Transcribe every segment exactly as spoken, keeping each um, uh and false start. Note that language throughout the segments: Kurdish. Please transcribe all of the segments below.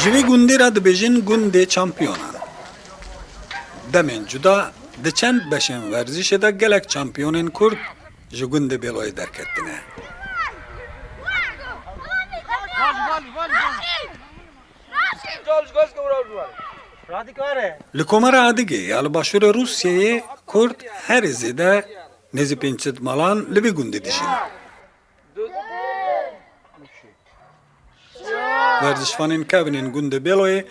Ji vê gundê re dibêjin gundê çampiyonan. Demên cuda di çend beşên werzişê de gelek çampiyonên Kurd ji gundê Bêloyê derketine. Li Komara Adigê ya li başûrê Rûsyayê Kurd herî zêde nêzî pênc sed malan li vê gundê dijîn. Werzişvanên kevin ên gundê Bêloyê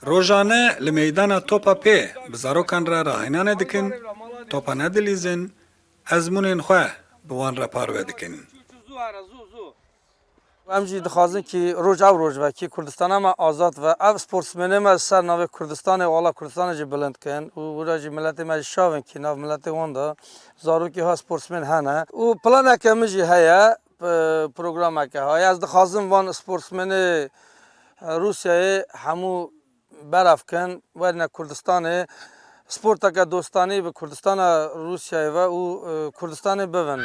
rojane li meydana topa pê bi zarokan re rahênane dikin, topa nedilîzin, ezmûnên xwe bi wan re parve dikin. Em jî dixwazin kî roj ew roj ve kî Kurdistana me azad ve, ev sportsmenê me ser navê Kurdistanê û ala Kurdistanê jî bilind kin û wira jî miletê me jî şavin kî nav miletê wan de zarokê ha sportsmen hene û planeke min jî heye, p-, programeke ha. Ez dixwazim van sportsmenê, e, Rûsyayê hemû berev kin, werine Kurdistanê, sporteke dostanî bi Kurdistana Rûsyayê ve û, e, Kurdistanê bibin.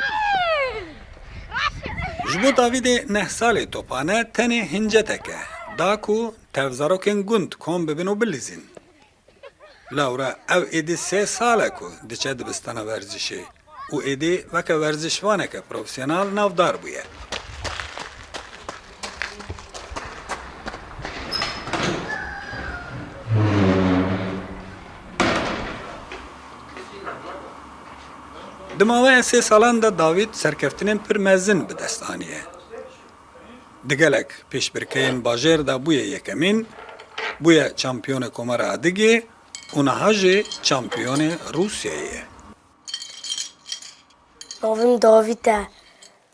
Ji bo Davîdê neh salê topane tenê hincetek e, da ku tev zarokên gund kom bibin û bilîzin. Lewra ew êdî sê sal e ku diçe dibistana werzişê û êdî weke werzişvaneke profesyonel navdar bûye. Di maweya sê salan de Dawîd serkeftinên pir mezin bi dest aniye. Di gelek pêşbirkeyên bajêr de bûye yekemîn, bûye çampiyonê Komara Adigê û niha jî çampiyonê Rûsyayê ye. Navê min Davît e.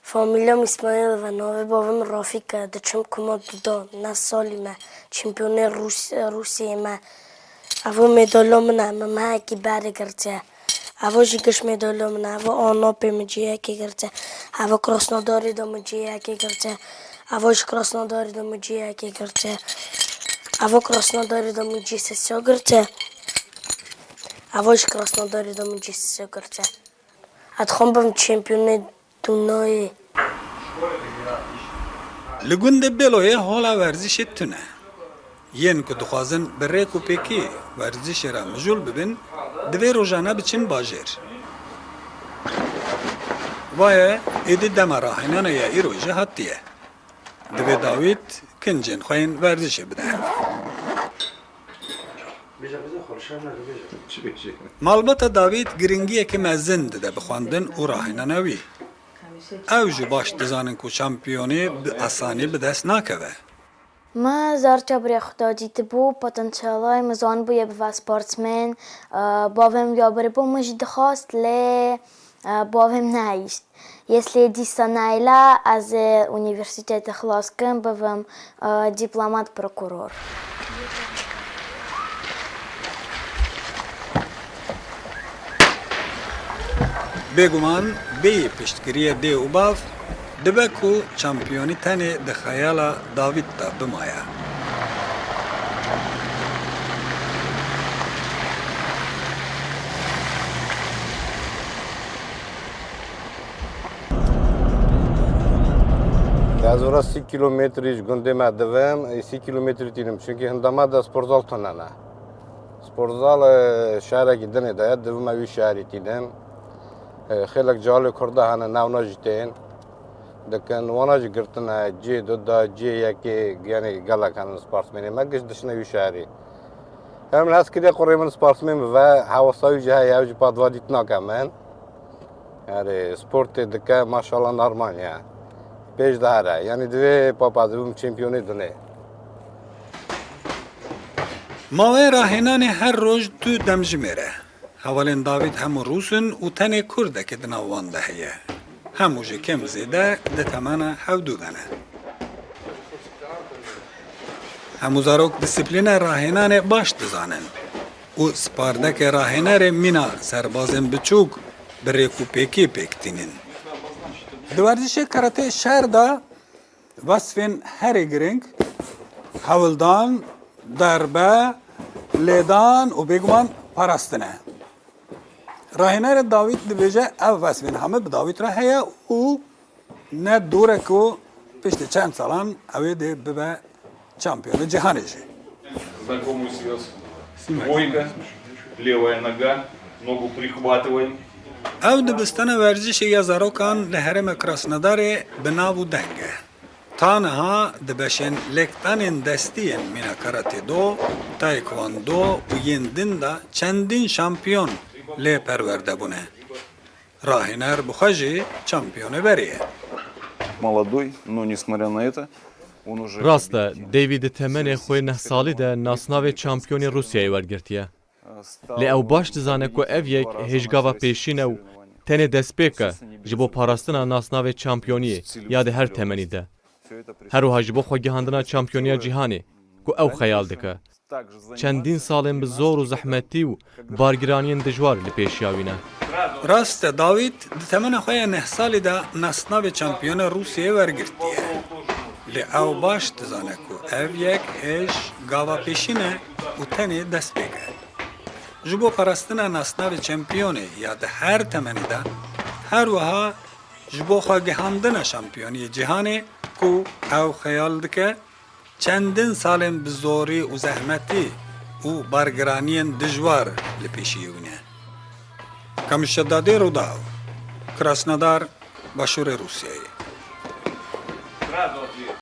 Famîlya min Îsmaîl ve. Navê bavê min Rafîk e. Diçim kuma duda. Neh salî me. Çempiyonê Rûs-, Rûsyayê me. Evo medalya min e. Min mehekî berê girtiye. Evo jî giş medalya min e. Evo Anapê min cihekê girtiye. Evo Krasnodarê de min cihekê girtiye. Evo jî Krasnodarê de min cihekê girtiye. Evo Krasnodarê de min cih sesiya girtiye. Evo jî Krasnodarê de min cih sesiya girtiye. Ez dixwam bim çempiyonê Dunayê. Li gundê Bêloyê hola werzişê tune. Yên ku dixwazin bi rêk û pêkî werzişê re mijûl bibin, divê rojane biçin bajêr. Vaye êdî dema rahênane ya îro jî hatiye. Divê Dawîd kincên xwe yên werzişê bide hev. Malbata Dawîd giringiyeke mezin dide bi xwendin û rahênana wî. Ew jî baş dizanin ku çampiyonî bi asanî bi dest nakeve. Me zarça birê xwe da dîtibû, potansiyelay min zan bûye bive sportsmen. Bavê min ya birî bû, min jî dixwast, lê, e, bavê min nehişt. Yê lê dîsa neyla ez ê unîversîtetê xilas kim, bibim, e, dîplomat prokuror. Bêguman bêyî piştgiriyê dê û bav, dibe ku çampiyonî tenê di xeyala Dawîd de bimaya. Ez ora sî kîlometrî ji gundê me divim, ê sî kîlometrî tînim. Çunkî hinda me de sportzal tune ne. Sportzal, e, şehrekî dinê de ye, divime wî şehrî tînim. E, xêlek calê Kurda hene, newna jî tên. Dikin, wana jî girtine, cê du da, cê yekê, yanî gelek hene sportsmenê me, giş dişine wî şehrî. Em hez kiriye kurê min sportsmen bibe, hewasa wî jî heye, ew jî pat va dît nake min. Erê, sportê dike, maşallah, normal ye. Pêş de here. Yanî divê papa dibim çempiyonê dunê. Mawê rahênanê her roj tu demjimêr e. Hevalên Dawîd hemû rûs in û tenê kurdekê di nav wan de heye. Hemû jî kêm zêde di temena hevdû de ne. Hemû zarok disiplîna rahênanê baş dizanin û spardeke rahênerê mîna serbazên biçûk bi rêk û pêkê pêk tînin. Di werzişê karatê şer de wesfên herê giring hewldan, derbe, lêdan û bêguman parastin e. Rahênerê Dawîd dibêje, ev wesfên hemû bi Dawîd re heye û ne dûr e ku piştî çend salan ew ê dê bibe çampiyonê cîhanê jî. Знакомую связку. Двойка, левая нога, ногу прихватываем. Ew dibistana werzişê ya zarokan li herêma Krasnodarê bi nav û deng e. Ta niha di beşên lêkdanên destî yên mîna karate do, taekwondo û yên din de çendîn şampiyon lê perwerde bûne. Rahîner bi xwe jî şampiyonê berê ye. Молодой, но несмотря на это, он уже Rast e, Davî di temenê xwe neh salî de nasnavê şampiyonê Rûsyayê wergirtiye. Lê ew baş dizane ku ev yek hêj gava pêşîn e û tenê destpêk e ji bo parastina nasnavê şampiyoniyê ya di her temenî de. Her wiha ji bo xwegihandina şampiyoniya cîhanê ku ew xeyal dike. Çendîn salên bi zor û zehmetî û bargiraniyên dijwar li pêşiya wî ne. Rast e, Dawîd di temena xwe ya neh salî de nasnavê şampiyona Rûsiyayê wergirtiye. Lê ew baş dizane ku ev yek hêj gava pêşîn e û tenê destpêk e. Ji bo parastina nasnavê şampiyonê ya di her temenî de, her wiha ji bo xwegihandina şampiyoniyê cîhanê ku ew xeyal dike, çendin salên bi zorî û zehmetî û bargiraniyên dijwar li pêşiyê wî ne. Kamişedadê Rûdaw, Krasnodar, başûrê Rûsiyeyê.